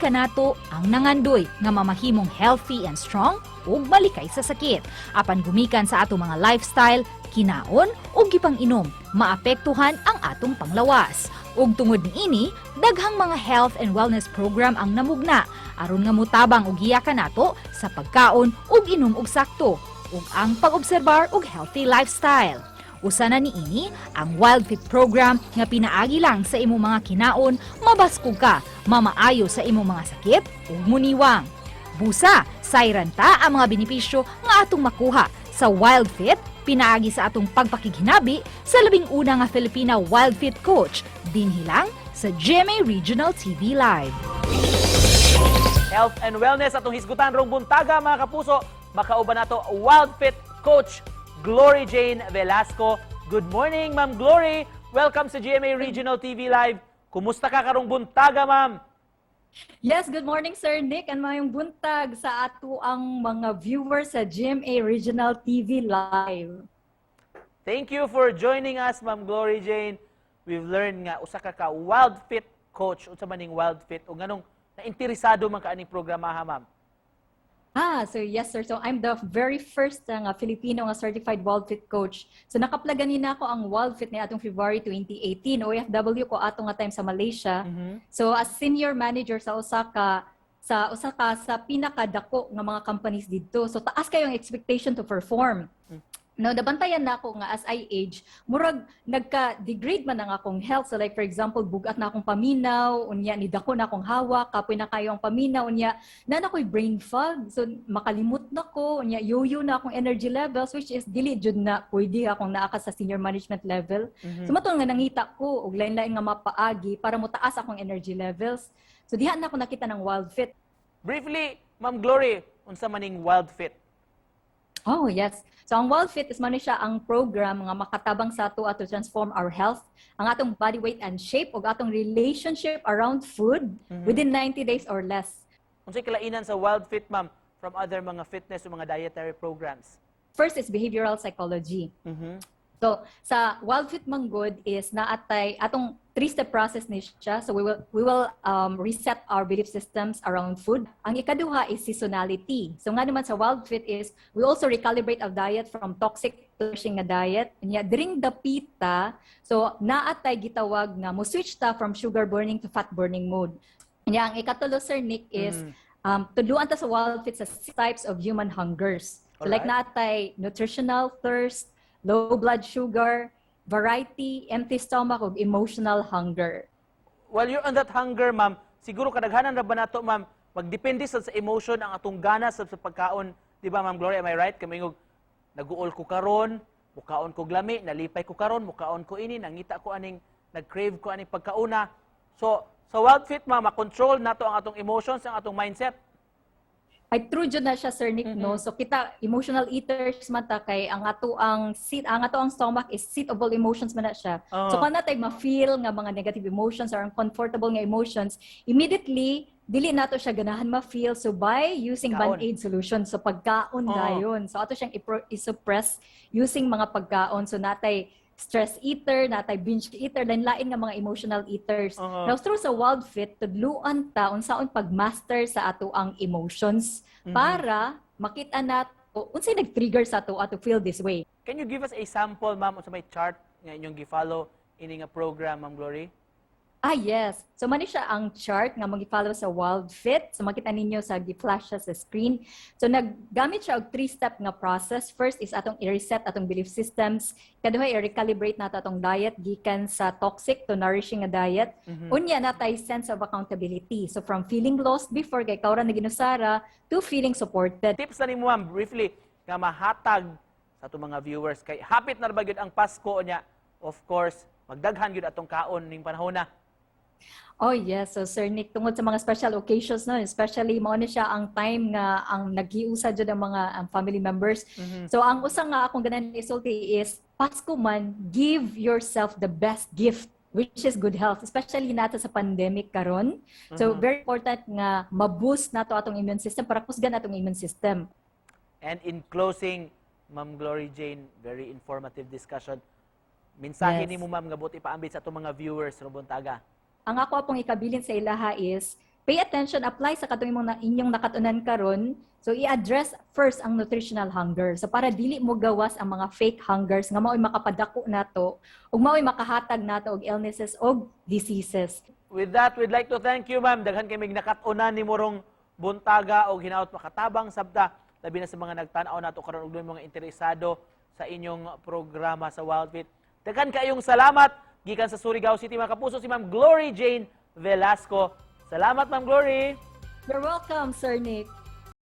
kanato ang nangandoy nga mamahimong healthy and strong ug malikay sa sakit. Apan gumikan sa atong mga lifestyle, kinaon ug gipang-inom, maapektuhan ang atong panglawas. Ug tungod niini, daghang mga health and wellness program ang namugna aron nga mutabang og giya kanato sa pagkaon ug inom og sakto ug ang pag-obserbar og healthy lifestyle. Usa na niini ang Wild Fit program nga pinaagi lang sa imong mga kinaon, mabaskog ka, mamaayo sa imong mga sakit ug muniwang. Busa, sayran ta ang mga benepisyo nga atong makuha sa Wild Fit pinaagi sa atong pagpakighinabi sa 11 nga Filipina Wild Fit coach dinhi lang sa GMA Regional TV Live. Health and wellness atong hisgutan rong buntaga, mga kapuso. Makauban nato Wild Fit Coach Glory Jane Velasco. Good morning, Ma'am Glory. Welcome sa GMA Regional TV Live. Kumusta ka karong buntaga, ma'am? Yes, good morning, Sir Nick, and mayong buntag sa ato ang mga viewers sa GMA Regional TV Live. Thank you for joining us, Ma'am Glory Jane. We've learned nga usa ka ka Wild Fit coach. Unsa man ning Wild Fit o nganong nainteresado man ka aning programa ha, ma'am? Ah, so yes, sir. So I'm the very first nga Filipino nga certified Wild Fit coach. So naka-apply gani nako ang Wild Fit ni atong February 2018. OFW ko ato nga time sa Malaysia. So as senior manager sa usa ka sa pinakadako nga mga companies didto. So taas kayong expectation to perform. No, nabantayan na ako nga as I age, murag nagka-degrade man ang akong health. So like for example, bugat na akong paminaw, unya ni dako na akong hawak, kapoy na kayo ang paminaw, unya na ako'y brain fog. So makalimot na ko, unya yoyo na akong energy levels, which is dili jud na pwede akong naa ka sa senior management level. So mao to nga nangita ko og lain-lain nga mapaagi para motaas akong energy levels. So diha na ako nakita ng Wild Fit. Briefly, Ma'am Glory, unsa man ning Wild Fit? Oh, yes. So ang Wild Fit is man ni siya ang program nga makatabang sa ato to transform our health, ang atong body weight and shape ug atong relationship around food within 90 days or less. Unsay kalainan sa Wild Fit, ma'am, from other mga fitness o mga dietary programs? First is behavioral psychology. So sa Wild Fit manggod is naatay atong three-step process ni siya. So we will reset our belief systems around food. Ang ikaduha is seasonality. So nga naman sa Wild Fit is we also recalibrate our diet from toxic to nourishing nga diet. Nya during dapita, so naatay gitawag nga mo switch ta from sugar burning to fat burning mode. Nya ang ikatulo, Sir Nick, is tudluan ta sa Wild Fit sa six types of human hungers. So like naatay nutritional thirst, low blood sugar, variety, empty stomach, ug emotional hunger. While you're on that hunger, ma'am, siguro kadaghanan ra ba nato, ma'am, magdepende sa emotion ang atong gana sa pagkaon, di ba, Ma'am Glory? Am I right? Kami ngog naguol ko karon, mukaon ko lami, nalipay ko karon, mukaon ko ini, nangita ko aning, nag-crave ko aning pagkauna. So, sa Wild Fit, ma'am, ma-control nato ang atong emotions, ang atong mindset. Ay, true jud na siya, Sir Nick, no? So kita emotional eaters man ta kay ang ato ang stomach is seat of all emotions man na siya. So kung natay ma-feel nga mga negative emotions or uncomfortable nga emotions, immediately dili nato siya ganahan ma-feel, so by using Kaon. Band-aid solution, so pagkaon dayon. So ato siyang i-suppress using mga pagkaon. So natay stress eater, natay binge eater, lain-lain nga mga emotional eaters. Now through sa Wild Fit, tudluan ta unsaon pag-master sa ato ang emotions para makita nato unsay nag-trigger sa ato to feel this way. Can you give us a sample, ma'am, sa may chart nga inyong gi-follow ini nga program, Ma'am Glory? Ah, yes. So, mao ni siya ang chart nga mag-follow sa Wild Fit. So, makita ninyo sa gi-flash siya sa screen. So, naggamit siya og three-step nga process. First is atong i-reset atong belief systems. Kaduha, i-recalibrate nato atong diet gikan sa toxic to nourishing nga diet. Unya, natay sense of accountability. So, from feeling lost before, kay ikaw ra na ginusara, to feeling supported. Tips na nimo, ma'am, briefly, nga mahatag sa atong mga viewers kay hapit na ra ba gyud ang Pasko niya. Of course, magdaghan gyud atong kaon ning panahon na. Oh yes, so Sir Nick, tungod sa mga special occasions, no, especially mao ni siya ang time nga ang naghiusa jud ang mga ang family members. So ang usa nga akong ganahan isulti is Pasko man, give yourself the best gift, which is good health, especially nato sa pandemic karon. So very important nga ma-boost nato atong immune system para kusgan atong immune system. And in closing, Ma'am Glory Jane, very informative discussion. Mensahe nimo, ma'am, nga buot ipaambit sa atong mga viewers rong buntaga. Ang ako pong ikabilin sa ilaha is pay attention, apply sa katong imong na, inyong nakatunan karon. So i-address first ang nutritional hunger. So para dili mo gawas ang mga fake hungers nga mao'y makapadako nato ug mao'y makahatag nato og illnesses og diseases. With that, we'd like to thank you, ma'am. Daghan kay mig nakat-unan nimo rong buntaga og hinaot makatabang sabta labi na sa mga nagtan-aw nato karon ug dunay mga interesado sa inyong programa sa Wildfit. Daghan kaayong salamat gikan sa Surigao City, mga kapuso, si Ma'am Glory Jane Velasco. Salamat, Ma'am Glory. You're welcome, Sir Nick.